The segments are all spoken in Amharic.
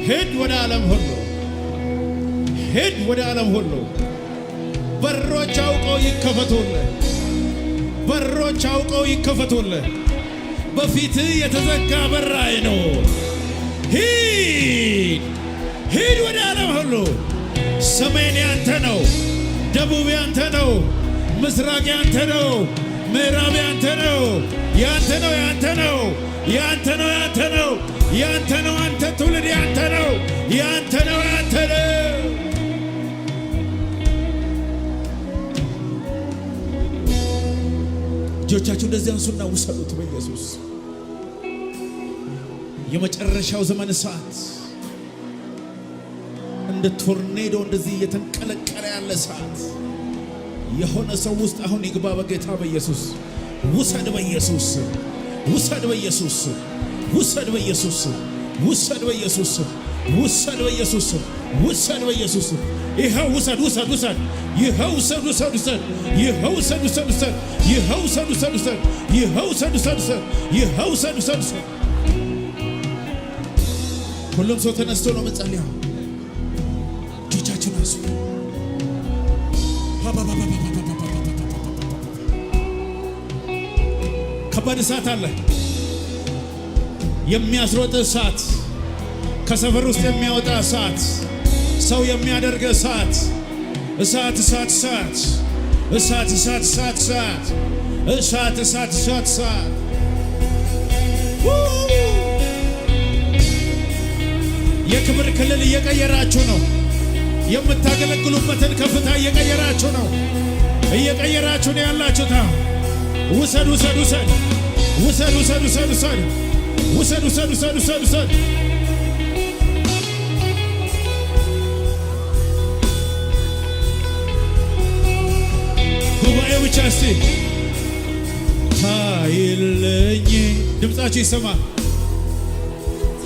ሂድ ወደ ዓለም ሁሉ፣ ሂድ ወደ ዓለም ሁሉ። በሮች አውቀው ይከፈቱልህ። በሮች አውቀው ይከፈቱልህ። በፊትህ የተዘጋ በር አይኖር። ሂድ፣ ሂድ ወደ ዓለም ሁሉ። ሰሜን ያንተ ነው፣ ደቡብ ያንተ ነው፣ ምስራቅ ያንተ ነው፣ ምዕራብ ያንተ ነው፣ ያንተ ነው፣ ያንተ ነው፣ ያንተ ነው፣ ያንተ ነው፣ ያንተ ነው። አንተ ትውልድ ያንተ ነው፣ ያንተ ነው፣ ያንተ ነው። እጆቻችሁ እንደዚህ አንሱና ውሰዱት በኢየሱስ። የመጨረሻው ዘመን እሳት፣ እንደ ቶርኔዶ እንደዚህ እየተንቀለቀለ ያለ እሳት የሆነ ሰው ውስጥ አሁን ይግባ። በጌታ በኢየሱስ ውሰድ፣ በኢየሱስ ውሰድ፣ በኢየሱስ ውሰድ፣ በኢየሱስ ውሰድ፣ በኢየሱስ ውሰድ፣ በኢየሱስ ውሰድ፣ በኢየሱስ። ይኸው ውሰድ፣ ውሰድ፣ ውሰድ። ይኸው ውሰድ፣ ውሰድ፣ ውሰድ። ይኸው ውሰድ፣ ውሰድ፣ ውሰድ። ይኸው ውሰድ፣ ውሰድ፣ ውሰድ። ይኸው ውሰድ፣ ውሰድ፣ ውሰድ። ይኸው ውሰድ፣ ውሰድ፣ ውሰድ። ሁሉም ሰው ተነስቶ ነው መጸለያው። እጆቻችሁን አንሱ። ከባድ እሳት አለ። የሚያስሮጥ እሳት፣ ከሰፈር ውስጥ የሚያወጣ እሳት፣ ሰው የሚያደርግ እሳት፣ እሳት፣ እሳት፣ እሳት፣ እሳት፣ እሳት፣ እሳት፣ እሳት፣ እሳት፣ እሳት፣ እሳት፣ እሳት። የክብር ክልል እየቀየራችሁ ነው። የምታገለግሉበትን ከፍታ እየቀየራችሁ ነው። እየቀየራችሁ ነው ያላችሁት። ውሰድ፣ ውሰድ፣ ውሰድ፣ ውሰድ፣ ውሰድ፣ ውሰድ፣ ውሰድ፣ ውሰድ፣ ውሰድ፣ ውሰድ፣ ውሰድ፣ ውሰድ። ጉባኤው ብቻ እስቲ ታይልኝ፣ ድምፃችሁ ይሰማ።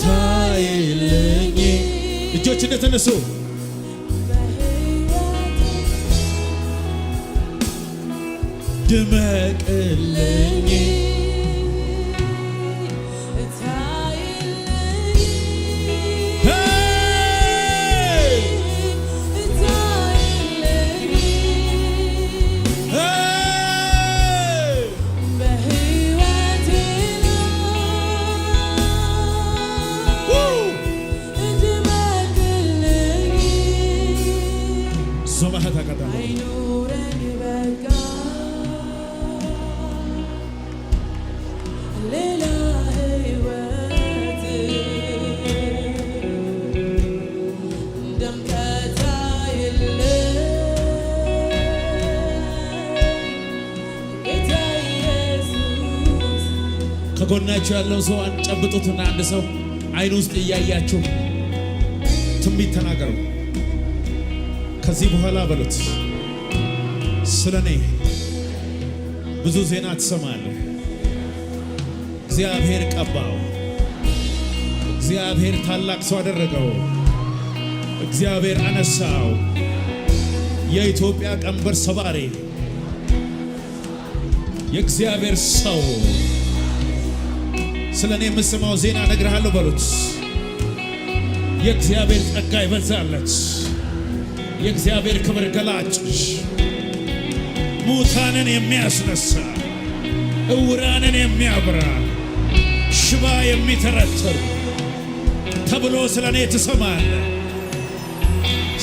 ታይልኝ፣ እጆች እንደተነሱ። ድመቅልኝ። ሄይ! ሄይ! ው! ዞባህ ታቀጣለ። አይኑረኝ በቃ ሌላ ህይወት፣ ድምቀት አይለይ ጌታ ኢየሱስ። ከጎናችሁ ያለው ሰው ጨብጡትና አንድ ሰው አይን ውስጥ እያያችሁ ትንቢት ተናገሩ። ከዚህ በኋላ በሉት፣ ስለ እኔ ብዙ ዜና ትሰማለህ። እግዚአብሔር ቀባው። እግዚአብሔር ታላቅ ሰው አደረገው። እግዚአብሔር አነሳው። የኢትዮጵያ ቀንበር ሰባሪ የእግዚአብሔር ሰው፣ ስለ እኔ የምሰማው ዜና እነግርሃለሁ በሉት። የእግዚአብሔር ጸጋ ይበዛለት። የእግዚአብሔር ክብር ገላጭ፣ ሙታንን የሚያስነሳ፣ እውራንን የሚያብራ፣ ሽባ የሚተረትር ተብሎ ስለ እኔ ትሰማለህ።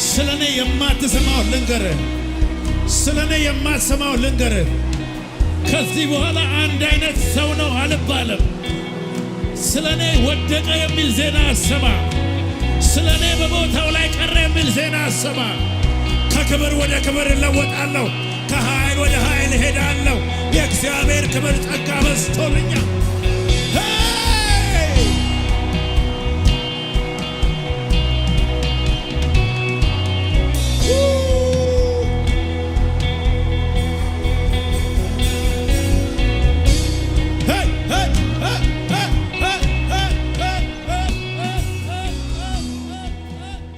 ስለ እኔ የማትሰማው ልንገርህ። ስለ እኔ የማትሰማው ልንገርህ። ከዚህ በኋላ አንድ አይነት ሰው ነው አልባልም። ስለ እኔ ወደቀ የሚል ዜና አሰማ። ስለ እኔ በቦታው ላይ ቀረ የሚል ዜና አሰማ። ከክብር ወደ ክብር እለወጣለሁ። ከኃይል ወደ ኃይል እሄዳለሁ። የእግዚአብሔር ክብር ጸጋ በዝቶልኛል።